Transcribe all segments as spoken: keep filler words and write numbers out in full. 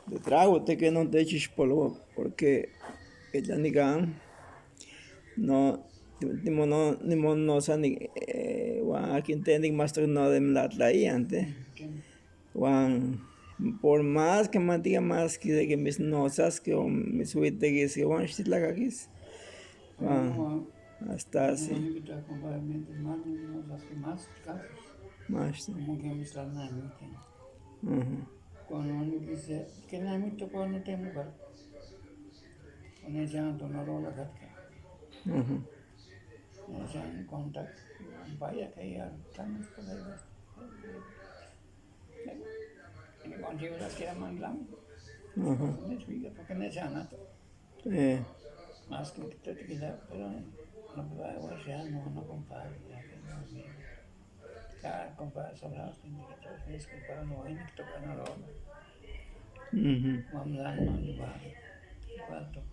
te trago te ken no te chixpolowa, porque itla' nikan no, ni mo no, ni mo no san ni, eh, wan akin te nik mastok no de mla' tla'iyan te. Wan por más que mantika más kise que mis nosas que mis huitekiske wan xtitlakakis. Wan hasta así. Más, sí. Como que mis la nani. Ujú. Cuando uno dice, que no hay mucho cuando tengo que. Con ese ando no lo la gatka. Ujú. Con ese ando con tac, vaya que ya estamos por ahí. Ni cuando yo la quiera mandar. Ujú. Me explica, porque me llama. Eh. Más que te queda, pero no puedo, o sea, no, no comparo, ya que no, ya comparo, sobrado, tiene que todo es que para no hay que tocar, no lo. Mhm. Vamos a dar más lugar. Cuarto.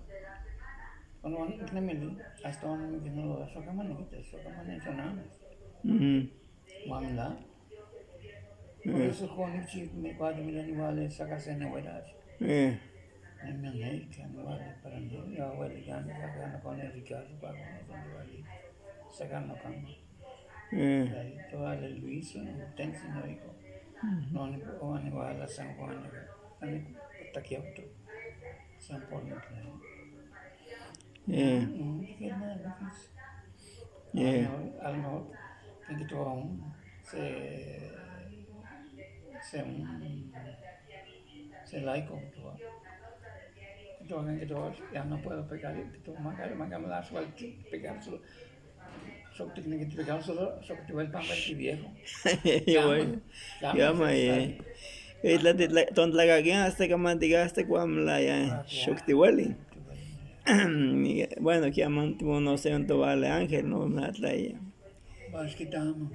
Bueno, bueno, que me di, hasta donde me quedó lo de su cama, no quita su cama, no hizo nada más. Mhm. Vamos a dar. Por eso con el chip me cuatro mil anuales, sacarse en novedad. Eh. En América, no vale para nada. Yo, abuelo, ya no, ya no con el Ricardo, para con eso, no vale. Sacando cama. Eh. Ahí todo el Luis, ¿no? Tensi, ¿no? Dijo, no, ni por, ni por la San Juan, ni por Taquiauto. San Juan, ¿no? Eh. No, no, no, no, no. Eh. A lo mejor, a lo mejor, tiene que tomar un, se, se, un, se laico, que tú vas, que tú vas, que tú vas, ya no puedo pegar, que tú, manga, manga, me la suerte, pegar solo, solo tiene que pegar solo, solo que te va el pan para el viejo. Yo voy. Llama, llama, llama, eh. Está bien. Eh, la, la, ton la gaguean hasta que mandiga hasta cuando la ya, ah, ya. Shokti wali. Bueno, que aman, no sé, un tobal ángel, no, nada, la ya. Vas quitando.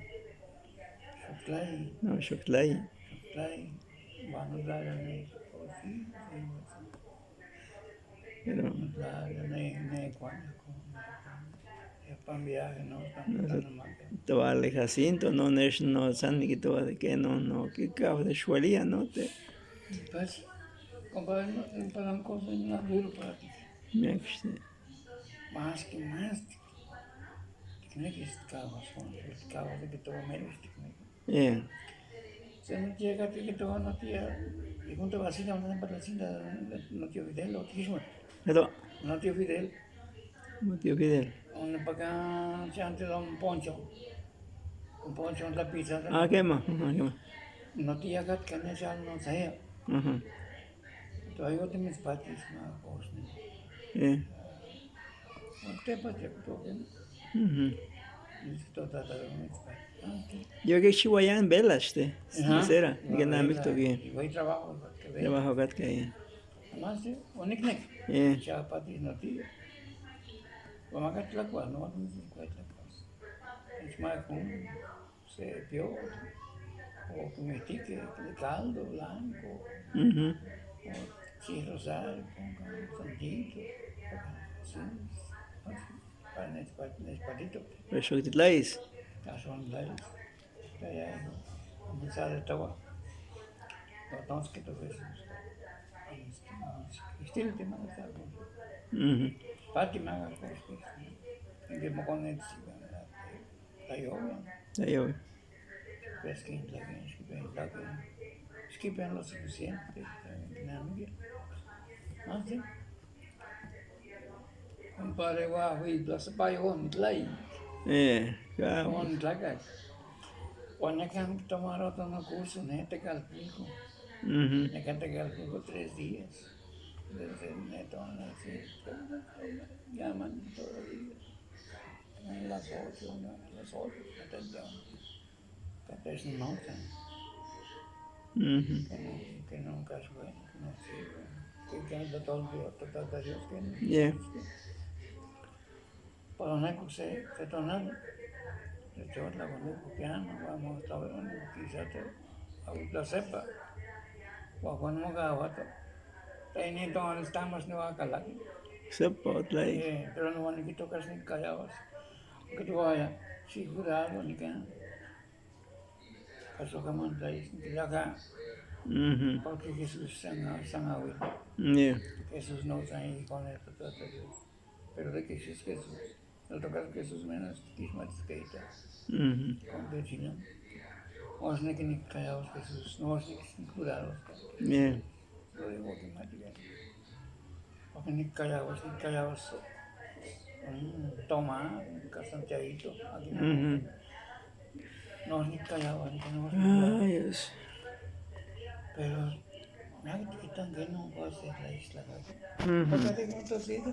Xoklai. No, xoklai. Xoklai. Vamos a dar a mí. Pero. Vamos a dar a mí, me, cuando, como, es para viaje, ¿no? Para, no, para no matar. Te va al Jacinto, no, no, no, San Niquito, de que no, no, que cabo de Shuelía, ¿no? Te. Pues, compadre, no, para un cosa, no, duro para ti. Me gusta. Más que más. Tiene que estar, más o menos, el cabo de que todo menos, tiene que. Eh. Se no llega, tiene que todo, no tiene, y junto a Basile, no para la cinta, no tiene Fidel, lo que es, bueno. Pero. No tiene Fidel. No tiene Fidel. Donde para acá, se antes da un poncho. Un poncho, una pizza. Ah, ¿qué más? Ajá, ¿qué más? No tiene acá, que no se, no se. Ajá. Todavía te mis patis, no, pues, no. Eh. Ujú. Yo que chihuayan velas, te. Ajá. Sera, que nada me toqué. Y voy trabajo, que ve. Trabajo, que hay. Más, eh, un nickname. Eh. Chapati, no, tío. Vamos a gastar la cual, no, no, no, no, no. Es más común. Se vio, o con el ticket de caldo blanco, ujú, o sin rosario, con, con sanguito, así, así, para el, para el patito. Pero eso que te traes. Ah, son traes. Ya, ya, no. Comenzar de todo. No, no, es que todo eso. Estilo de más algo. Ujú. Fátima, pues, pues, en que me conecto, sí, ¿verdad? Tayowe. Tayowe. Pues que la que, que la que, es que ven lo suficiente, que nada que. Ah, sí. Compadre, guau, y plaza pa yo, un tlay. Eh, ya. Un tlacas. Cuando que han tomado otro curso, ne te calculo. Ujú. Ne que te calculo tres días. Desde neto, así, llaman todavía. A las ocho, ¿no? A las ocho, atención. Que te nota. Ujú. Que no, que nunca es bueno, que no sirve. Que, que anda todo el día, trata de Dios, que no. Ya. Pero no hay que se, se tornan. De hecho, la cuando copian, vamos a estar, quizá te, a la sepa. O cuando me acabo, te, te ni entonces estamos, no va a calar. Sepa, otra vez. Eh, pero no van a quitar casi callados. Que tú vaya, sí, cuidado, ni que. Kaso ka man tlai, tilaka, Mhm. Porque Jesús sana, sana, güey. Yeah. Jesús no está ahí con esto, todo esto. Pero de que Jesús, Jesús. El tocar Jesús menos, es más que está. Mhm. Con que si no. Vamos a tener que ni callados Jesús, no vamos a tener que ni cuidados. Yeah. Lo digo automáticamente. Porque ni callados, ni callados. Mm, toma, un casanteadito. Aquí no. Mhm. No, ni callados, ni tenemos que cuidar. Ay, Dios. Pero, mira que están que no va a ser la isla, ¿no? Mhm. Porque de pronto sí,